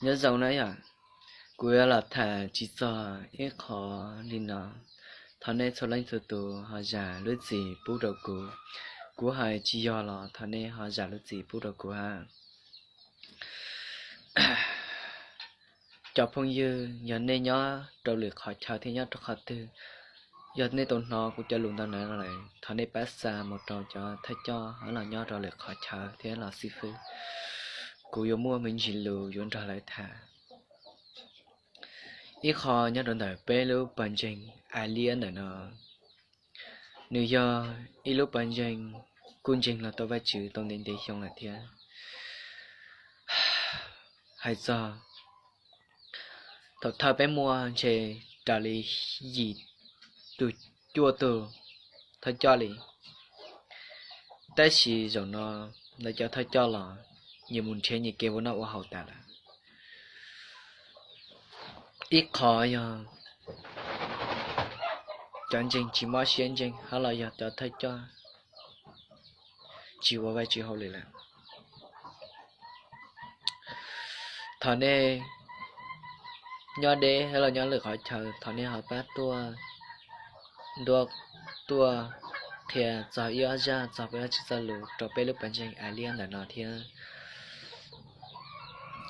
Nyob zoo na yom, kuv yuav los tham tsis txog ib qho li no. Thov nej txhua leej txhua tus ho zam lub txim pub rau kuv. Kuv hais tsis yog los thov nej ho zam lub txim pub rau kuv ha. Cov phooj ywg, yog nej nyob rau lwm qhov chaw thiab nyob rau qhov twg, yog nej tau hnov kuv cov lus ntawm no lawm, thov nej pab xa mus rau cov thawj coj los nyob rau lwm qhov chaw thiab los xib fwb. Kuv yuav muaj me ntsis lus yuav nrog lawv tham. Ib qho nyob rau ntawm peb lub pawg ntseeg A Liab ntawm no, nws yog ib lub pawg ntseeg kuj ntseeg los tau Vajtswv tau ntev ntev xyoo lawm thiab. Hais txog thaum thawj peb muaj ntshe raws li yim tus cuaj tus thawj coj li, tab sis zaum no lawv cov thawj coj los nyias mus nrhiav nyias kev ua noj ua haus tas lawm. Ib qho yog cov ntseeg tsis mob siab ntseeg, ho los yog cov thawj coj tsis ua Vajtswv hauj lwm lawm. Thov nej nyob deb los nyob lwm qhov chaw, thov nej ho pab tuaj ntua, tuaj qhia txog ib ob zaj txog peb Vajtswv txoj lus rau peb lub pawg ntseeg A Liab ntawm no thiab.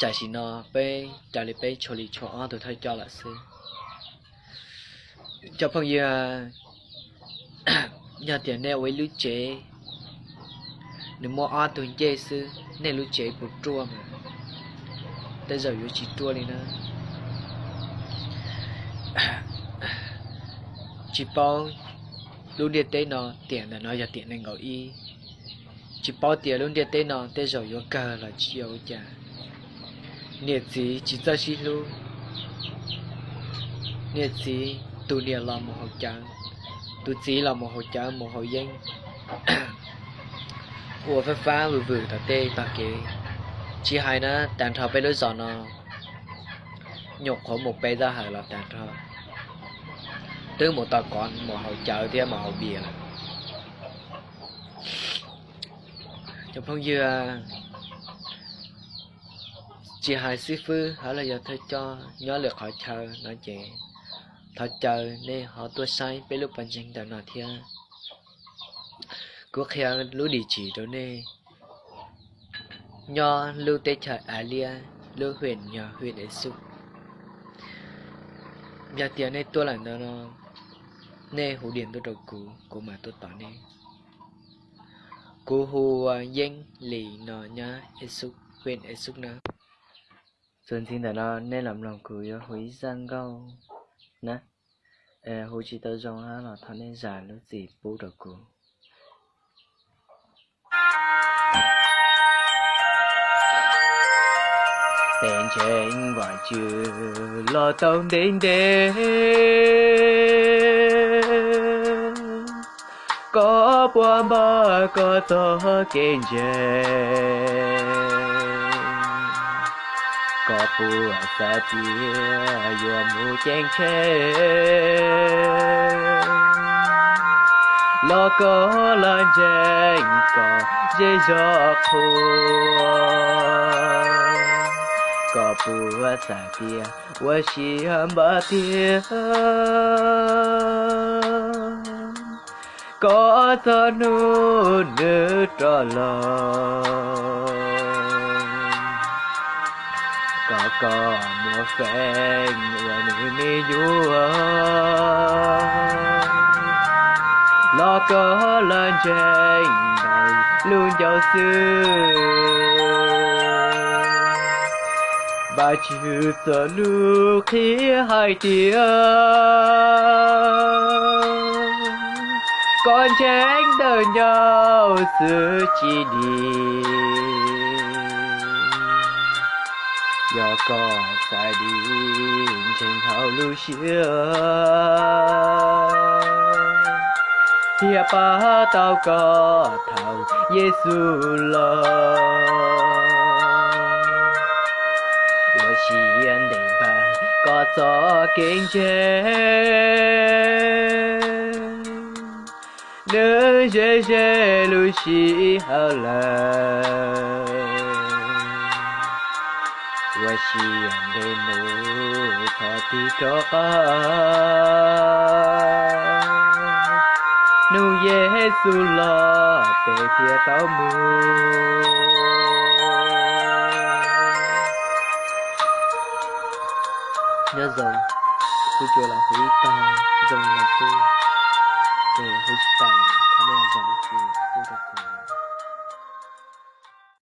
Tam sim no peb raws li peb tshuav li tshuav ob tug thawj coj lawm xwb. Cov phooj ywg, yog tias nej ua ib lub tsev, nws muaj ob tug ncej xwb, nej lub tsev puas ruaj mas? Tej zaum yuav tsis ruaj li na. Tsis paub lub ntiaj teb no, tiam ntawm no yog tiam nees nkaum ib, tsis paub tias lub ntiaj teb no tej zaum yuav kawg los tsis yog ua cas. Niam txiv tsis txawj sib hlub, niam txiv, tus niam los mus haus cawv, tus txiv los mus haus cawv mus haus yeeb, ua fab fab vwm vwm tom tej tog kev. Tsis hais na, tag nrho peb lub zos no nyuam qhuav mus pe zaj hawm los tag nrho, twb mus tau kov mus haus cawv thiab mus haus npias lawm. Cov phooj ywg, tsis hais xib fwb hab los yog thawj coj nyob lwm qhov chaw no ces thov caw nej ho tuaj saib peb lub pawg ntseeg ntawm no thiab. Kuv qhia lub dim tsim rau nej, nyob lub teb chaws A Liab, lub hwm yog hwm Ev Xub. Yog tias nej tuaj lawm ntawd no, nej hu diam ntuj rau kuv, kuv mam tuaj tos nej. Kuv hu ua Yeeb Lis no nyob Ev Xub, hwm Ev Xub na. Txuas ntxiv ntawm no nej los mloog kuv yuav hu ib zaj nkauj na. Hu tsis tau zoo hab los thov nej zam lub txim pub rau kuv. Peb ntseeg Vajtswv los tau ntev ntev, koj puas npaj koj txoj kev ntseeg? Koj puas xav tias yuav mus ceeb tsheej los koj los ntseeg koj zej zog qhua? Koj puas xav tias ua siab npaj tiag koj txog hnub nws rov los? Koj koj muab feem ua nws me nyuam los koj los ntseeg ntawm lub ncauj xwb? Vajtswv txoj lus qhia hais tias koj ntseeg ntawm ncauj xwb tsis dim. Yog koj xav dim ntseeg hauv lub siab thiab pab tau koj thaum Yexus los, ua siab ntev npaj koj txoj kev ntseeg. Nws ze ze lub sij hawm lawm, Ua si ntev mus thov tig rov qab, hnub Yexus los peb thiaj tau mus. Nyob zoo, kuv tsuas los hu ib tag.